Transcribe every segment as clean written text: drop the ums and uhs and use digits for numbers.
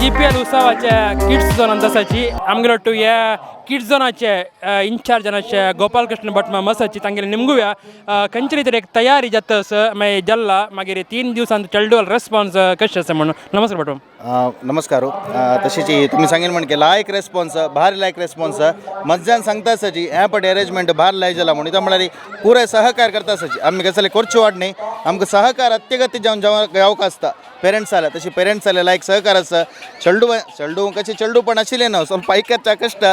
GPL उत्सवाचे kids झोनान आसाची. आमगेलो टू ह्या किड्स झोनाचे इन्चार्ज अशे गोपालकृष्ण भट मसाची. तांगेले निमगुया खंयचे तरी एक तयारी जाता आसा, मागीर जल्ला, मागीर 3 दिवसांत चेडवाल रेस्पॉन्स कशें आसा म्हणून. नमस्कार भट. नमस्कार. तशीच तुम्ही सांगेल म्हण की लायक रेस्पॉन्स, भारी लायक रेस्पॉन्स. मज्जान सांगता आसाची ह्या पट अरेंजमेंट भार लाय जाला म्हणून. इथं म्हळ्यार पुराय सहकार करता आसाची. आमी कसले करचे वाट न्ही, आमकां सहकार अत्यगती जावन जावंक आसता. पेरंट्स आल्या तशी पेरंट्स आल्या, लायक सहकार आसा. चेडू चेडू कशें चेडू पण आशिल्लें ना, ಸ್ವಲ್ಪ ಐಕಚ್ಚ कष्ट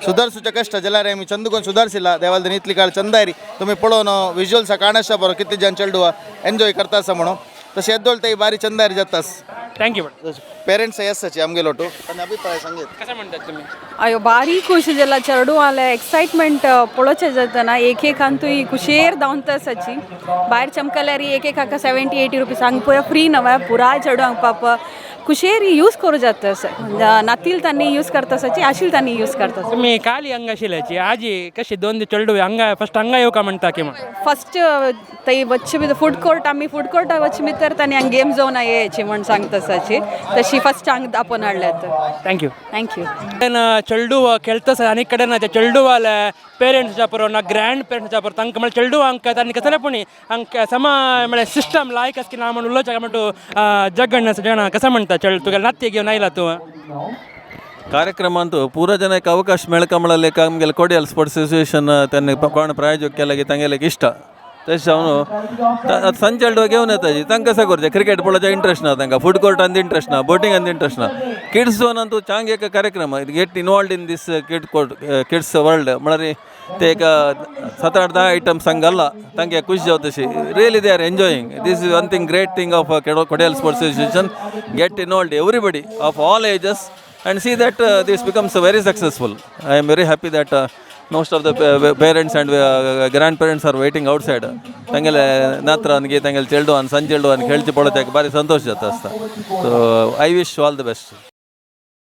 सुदारसूचे कष्ट जाल्यार आमी चंद कोन सुदारसिला. देवाल इतली काळ चंदायरी तुमी पळोवन विज्युअल्स काणसा बरो कितले जण चेडू एन्जॉय करता आसा म्हणून. तशें येदोळ ते बारी चंदारी जातास. Thank you Bhat. पेरेंट्स आसाची आमगेलो टू आनी अभिप्राय सांगेत. कशें म्हणटात तुमी? अयो, भारी खुश जाला. चेडवाले एक्साइटमेंट पळोवचें जातना एक एकांतूय खुशेर धांवता आसाची. भायर चमकल्यार एक एकाक 70-80 रुपीज, हांगा पुरा फ्री नव्या. पुराय चेडवांक पाप खुशेर यूज करूं जाता आसा. नातील तांणी यूज करता आसाची, आशिल तांणी यूज करता. तुमी काली हंगा आशिल्ल्याची आजी कशी दोन दीस चेडू हंगा फस्ट हंगा येवका म्हणटा की म्हण. फस्ट थंय वच्चे भितर फूड कोर्ट, आमी फूड कोर्टा वच्चे भितर तांणी हांगा गेम झोन येयची म्हण सांगता आसाची. तशी फस्ट हांगा दापोवन हाडल्यात. Thank you. Thank you. कडेन चेडू खेळतस आनी कडेन ते चेडूवाले पेरंट्स परो ना ग्रँड पेरंट्स परो, तांकां म्हळ्यार चेडू हांकां तांणी कसले पुणी हांकां समा म्हळ्यार सिस्टम लायक आसा की ना म्हणून उलोवचें म्हणटू. जगण जगण कसं म्हणटा? चेड तुगे नात्य घेवन आयला तूं. ಕಾರ್ಯಕ್ರಮ ಅಂತೂ ಪೂರ ಜನಕ್ಕೆ ಅವಕಾಶ ಮೇಳಕ ಮಾಡಲಿಕ್ಕೆ ಆಮೇಲೆ ಕೊಡಿಯಲ್ ಸ್ಪೋರ್ಟ್ಸ್ ಅಸೋಸಿಯೇಷನ್ ತನ್ನ ಕೋಣ ಪ್ರಾಯೋಜಕ ಕೆಲಗೆ ತಂಗೆಲಕ್ಕೆ ಇಷ್ಟ. ತಶ್ ಅವನು ಸಂಜೆ घेवन येताची. तांकां कशें करचें, क्रिकेट पळोवचें इंट्रस्ट ना तांकां, फूड कोर्ट अंद इंट्रस्ट ना, बोटींग अंद इंट्रस्ट ना. किड्स झोन अंतू चांग एक कार्यक्रम, get involved in this kid court, kids world. म्हळ्यार ते एक सात आठ धा आयटम सांगला तांकां खुश जावं तशी. Really they are enjoying. This is one thing great thing of Kodial Sports Association. Get involved everybody of all ages and see that this becomes very successful. I am very happy that most of the parents and grandparents are waiting outside. ತಂಗೆಲೆ ನಾತ್ರ ಅನ್ಗೆ ತಂಗೆಲೆ ಚೆಲ್ಡು ಅನ್ ಸಣ್ಣ ಚೆಲ್ಡು ಅನ್ खेळचे ಪಡೋಕೆ ಭಾರಿ ಸಂತೋಷ ಜಾತ. So I wish all the best.